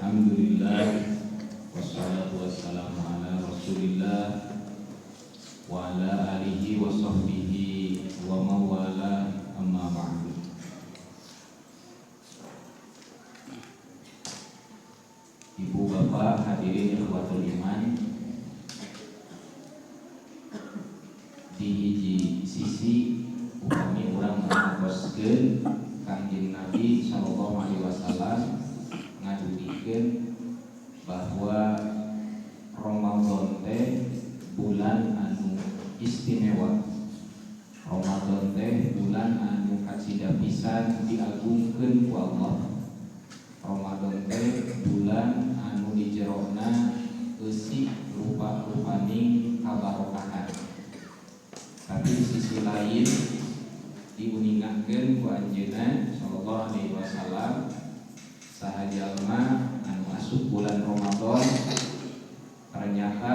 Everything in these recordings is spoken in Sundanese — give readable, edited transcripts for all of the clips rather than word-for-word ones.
Alhamdulillah, wassalatu wassalamu ala Rasulillah wa ala alihi wa sahbihi wa mawala, amma ba'du. Ibu bapak hadirin ikhwatul iman, di hiji sisi upami urang ngaboskeun Kangjeng Nabi sallallahu alaihi wasallam ngadugikeun bahwa Ramadan teh bulan anu istimewa. Ramadan teh bulan anu kacida pisan diagungkeun ku Allah. Ramadan teh bulan anu di jerona eusi rupa-rupaning kabarokahan. Tapi di sisi lain diuningakeun ku anjeunna sallallahu alaihi wasallam saha jalma anu asup bulan Ramadan ternyata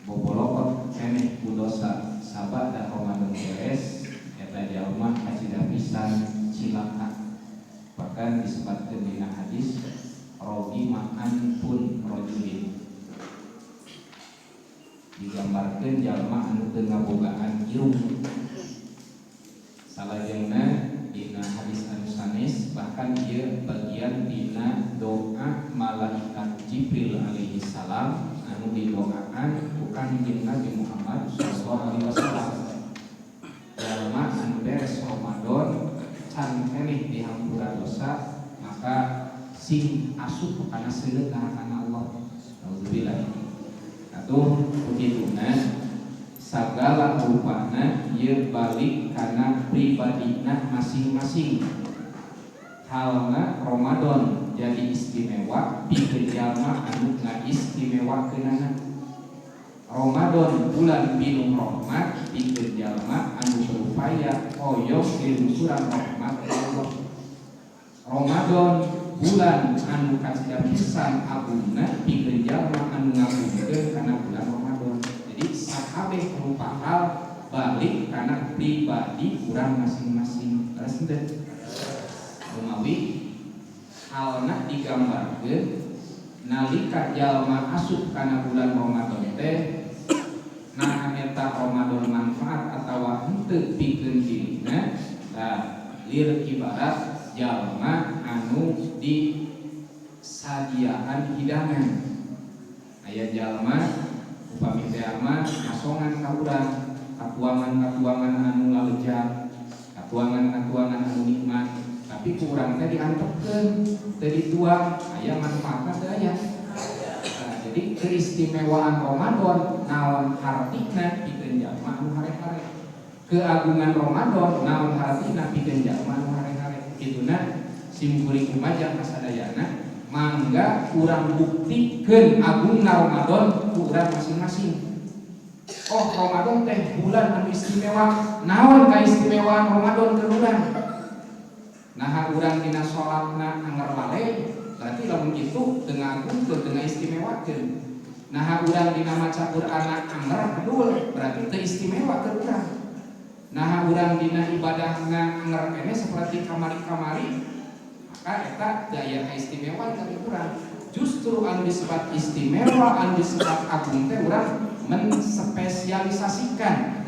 bobolokot keneh ku dosa sabada Ramadan beres eta jalma kacida pisan cilaka. Bahkan disebutkeun dina hadis rogi makan pun rojulin, digambarkeun jalma anu teu ngabogaan irung. Salajengna dina hadis anu sanes, bahkan ieu bagian dina doa malaikat Jibril alaihi salam anu didoakan ku Kangjeng Nabi Muhammad sallallahu alaihi wasallam. Jalma anu beres Ramadan can keneh dihampura dosa, maka sing asup kana seuleut kana Allah. Nauzubillah. Atuh kukituna sagala rupana ieu balik kana pribadina masing-masing. Halna Ramadan jadi istimewa pikeun jalma anu ngaistimewakeunana. Ramadan bulan pinuh rahmat pikeun jalma anu berupaya hoyong dilungsuran rahmat Allah. Ramadan bulan anu kacida pisan agungna pikeun jalma anu ngagungkeun kana bulan Ramadan. Jadi sakabeh rupa hal balik kana pribadi urang masing-masing. Terus teh lumawi halna digambarkeun nalika jalma asup kana bulan Ramadan teh, nah eta Ramadan manfaat atawa henteu pikeun dirina. Nah, lir ibarat jalma anu di sadiaan hidangan. Aya jalma upami teh mah ngasongan ka urang katuangan-katuangan anu lalejat, katuangan-katuangan anu nikmat, tapi ku urang teh diantepkeun, teu dituang. Aya manfaatna teu aya? Nah, jadi keistimewaan Ramadan naon hartina pikeun jalma anu hare-hare, keagungan Ramadan naon hartina pikeun jalma anu hare-hare. Kituna simkuring umajang kasadayana, mangga urang buktikeun agungna Ramadan ku urang masing-masing. Oh, Ramadan teh bulan anu istimewa. Naon kaistimewaan Ramadan ke urang? Nah, urang dina salatna anger lalai, berarti lamun kitu teu ngagungkeun, teu ngaistimewakeun. Nah, urang dina maca Qur'an anger bedul, berarti teu istimewa ke urang. Nah, urang dina ibadahna anger keneh seperti kamari-kamari, maka eta teu aya kaistimewaan ka urang. Justru anu disebut istimewa, anu disebut agung teh urang menspesialisasikan,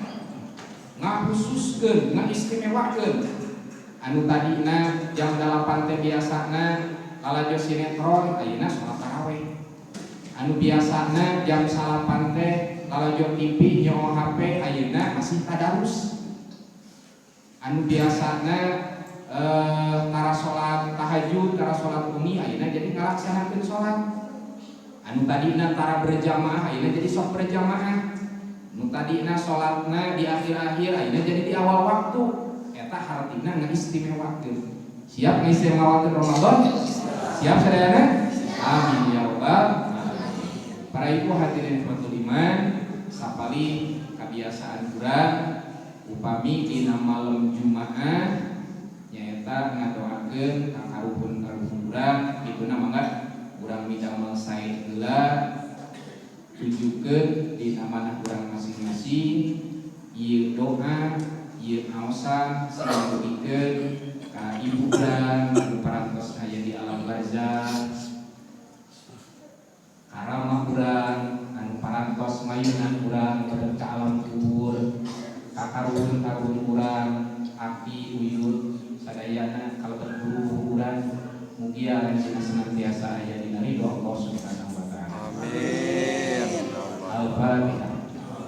ngakhususkeun, ngaistimewakeun. Anu tadina jam 8 teh biasana lalajo sinetron, ayeuna salat tarawih. Anu biasana jam 9 teh lalajo TV, nyoo HP, ayeuna masih tadarus. Anu biasana tara salat tahajud, tara salat umi, ayeuna jadi ngalaksanakeun salat. Anu tadina tara berjamaah, ayeuna jadi sok berjamaah. Anu tadina salatna di akhir-akhir, ayeuna jadi di awal waktu. Eta hartina ngaistimewakeun. Siap ngaistimewakeun Ramadan? Siap sadayana? Amin ya rabbal alamin. Para ibu hadirin ikhwatul iman, sapali kebiasaan urang upami dina malam Jumaah nyaeta ngadoakeun ka karuhun-karuhun urang. Kituna mangga urang midamel sae heula, tujukeun dina manah urang masing-masing ieu doa, ieu aosan sareng dugikeun ka ibu urang anu parantos aya di alam barzah. Payunan urang lebet ka alam kubur, ka karuhun-karuhun urang, aki uyut sadayana kalebet guru urang, mugia lanjutna senantiasa aya dina ridho Allah Subhanahu wa taala. Amin. Al-Fatihah.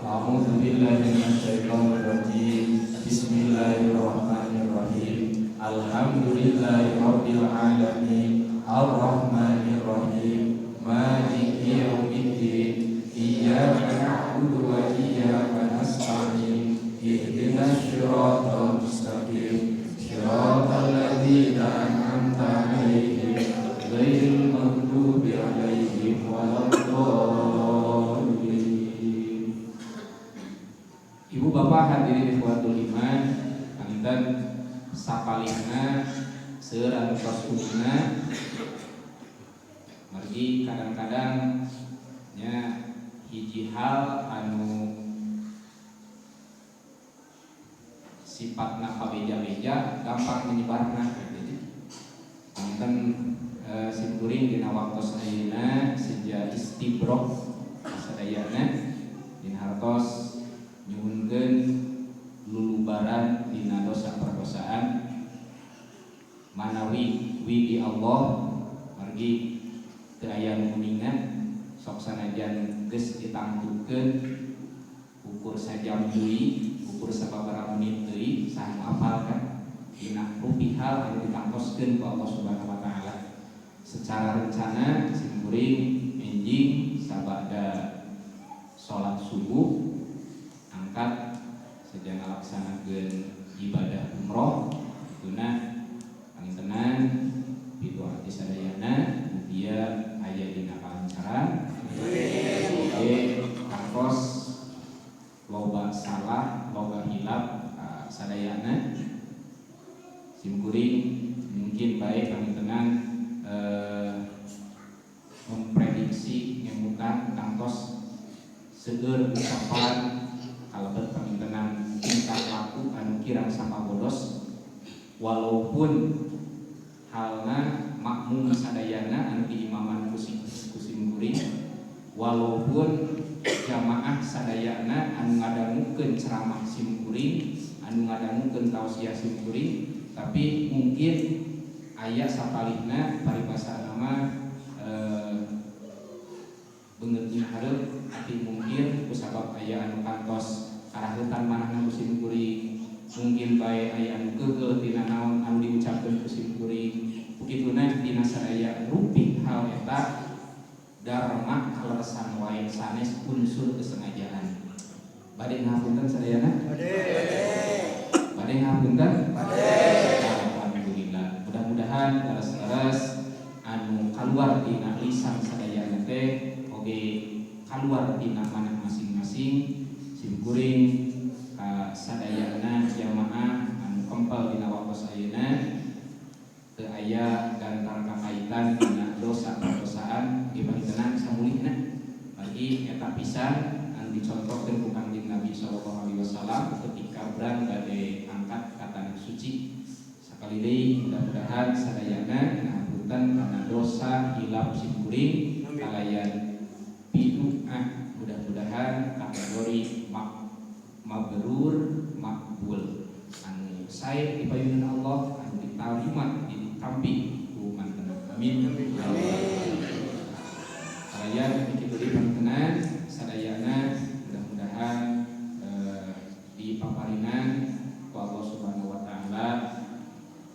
A'udzu billahi minasyaitonir rajim. Bismillahirrahmanirrahim. Alhamdulillahi rabbil alamin. Arrahmanir rahim. Maliki yaumiddin. Iyyaka na'budu wa iyyaka nasta'in. Ihdinas siratal mustaqim. Siratal ladzina an'amta 'alaihim ghairil maghdubi 'alaihim waladdallin. Ibu bapak hadirin ikhwatul iman, panginten sapalihna seueur anu tos uninga, margi kadang-kadang nya hiji hal anu sifatna pabeja-beja gampang menyebarna gitu nya. Panginten simkuring dina waktos ayeuna seja istibrok sadayana dina hartos nyuhunkeun lulubaran dina dosa perdosaan manawi widi Allah, margi teu aya nu uninga sok sanajan geus ditangtukeun ukur sajam deui, ukur sababaraha menit deui, saha nu apal kan dina rupi hal anu ditangtoskeun ku Allah Subhanahu wa taala. Secara rencana simkuring enjing sabada salat subuh angkat seja ngalaksanakeun ibadah umroh tuna pangintenan pitu ati sadayana mugia aya dina kalancaran. Amin. Tangtos loba salah, loba hilap sadayana simkuring mungkin baik pangintenan memprediksi ngemutan tangtos seueur ucapan kalebet pangintenan tingkah laku anu kirang sapagodos, walaupun halna makmum sadayana anu diimaman ku simkuring, walaupun jamaah sadayana anu ngadangukeun ceramah simkuring, anu ngadangukeun tausiah simkuring, tapi mungkin aya sapalihna paribasana mah beungeut dina hareup ati mungkin kusabab aya anu kantos karaheutan manahna ku simkuring, mungkin bae aya anu keukeuh tina naon anu diucapkeun ku simkuring. Kukituna dina sadaya rupi hal eta dharma kaleresan wae sanes unsur kesengajaan. Bade ngapunten sadayana? Bade. Bade ngapunten? Bade. Alhamdulillah. Mudah-mudahan leres-leres anu kaluar dina lisan sadayana teh oge kaluar dina manah masing-masing. Simkuring ka sadayana jamaah anu kempel dina waktos ayeuna teu aya gantar kakaitan dina dosa perdosaan dipangintenan samulihna, bagi eta pisan anu dicontohkeun ku Kangjeng Nabi sallallahu alaihi wasallam ketika urang bade angkat ka tanah suci. Sakali deui mudah-mudahan sadayana ngapunten kana dosa hilap simkuring kalayan pidu'a, mudah-mudahan kategori mabrur makbul anu sae di payunan Allah, anu ditarima ditampi ku mantena. Amin. Amin. Kalayan kitu deui pantenan sadayana mudah-mudahan di paparinan ku Allah Subhanahu wa taala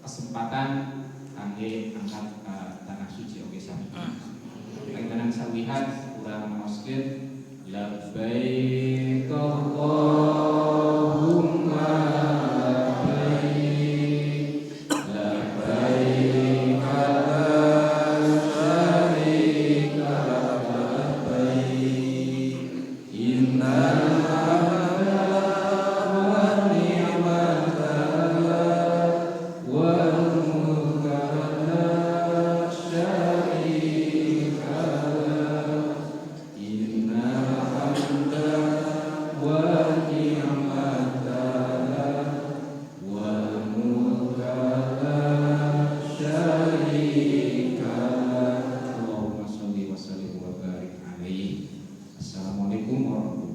kesempatan kangge angkat ka tanah suci oge sami. Pantenan sawihan urang ngaoskeun labbaik Allahumma labbaik, labbaik la syarika lak labbaik, innal hamda wan ni'mata lak wal mulka la syarika lak, innal hamda wan ni'mata lak wal mulka la syarika lak. Allahumma sholli wa sallim wa barik alaihi. Assalamualaikum warahmatullahi.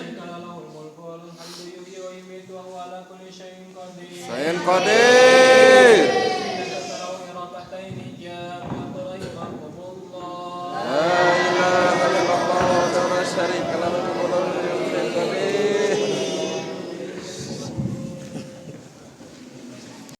شريك له، له الملك وله الحمد، يحيي ويميت وهو على كل شيء قدير. شيء قدير.